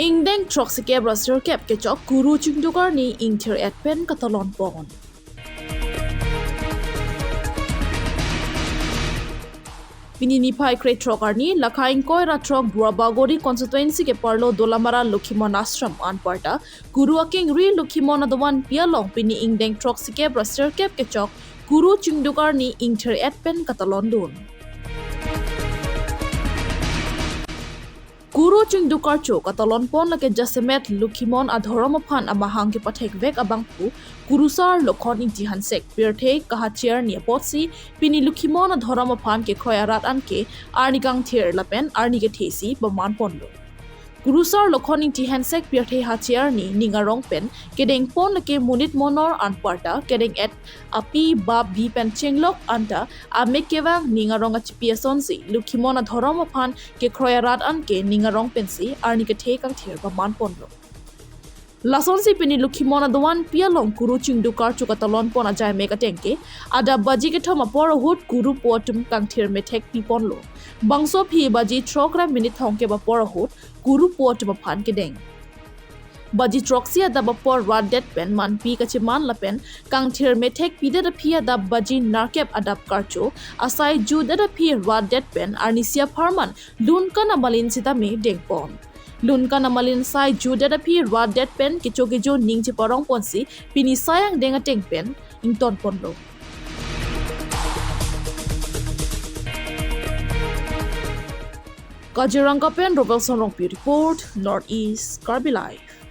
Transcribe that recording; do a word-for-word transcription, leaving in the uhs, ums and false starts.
Ingdeng throksikep ra sirkep kechok Kuru Chingduk arni ingthir-et pen katalon pon. Pini niphai krethrok arni, lakha ingkoi ra throk Duarbagori constituency keparlo Dolamara Lokhimon Ashram anparta Kuru akengri Lokhimon adovan pi along pini ingdeng throksikep ra sirkep kechok Kuru Chingduk arni ingthir-et pen katalon dun. Kuru Chingduk karcho katalon pon lake jasemet Lokhimon adhorom aphan amahang kepathekvek abangphu Kurusar Lokhon Ingti Hansek pirthe kahachi arni apotsi pini Lokhimon adhorom aphan kekroi arat anke arni kangthir lapen arni kethe si paman ponlo. Kurusar Lokhon Ingti Hansek pirthe hachi arni ning arong pen kedeng pon lake monit monor anparta kedeng-et api bap bi pen chenglok anta amek kevang ning arong achipi asonsi Lokhimon adhorom aphan kekroi arat anke ning arong pensi arni kethe kangthir paman ponlo. Lasonsi pini Lokhimon adovan pi along Kuru Chingduk karcho katalon pon ajai mek ateng ke adap baji kethom apor ahut Kuru po atum kangthir methek pi ponlo. Bangso aphi baji throk ra minute thomkep apor ahut Kuru po atum aphan kedeng. Baji throksi adap apor rat det pen manpi kacheman lapen kangthir methek pidet aphi adap baji nerkep adap karcho asai judet aphi rat det pen arnisi apharman lunkan amalin sitame deng pon. Lunkan amalin asai judet aphi rat det pen kecho kejo ning cheparong ponsi pini sai angdeng ateng pen ington ponlo. Kaziranga pen Rovelson Rongpi report, North East Karbi Live.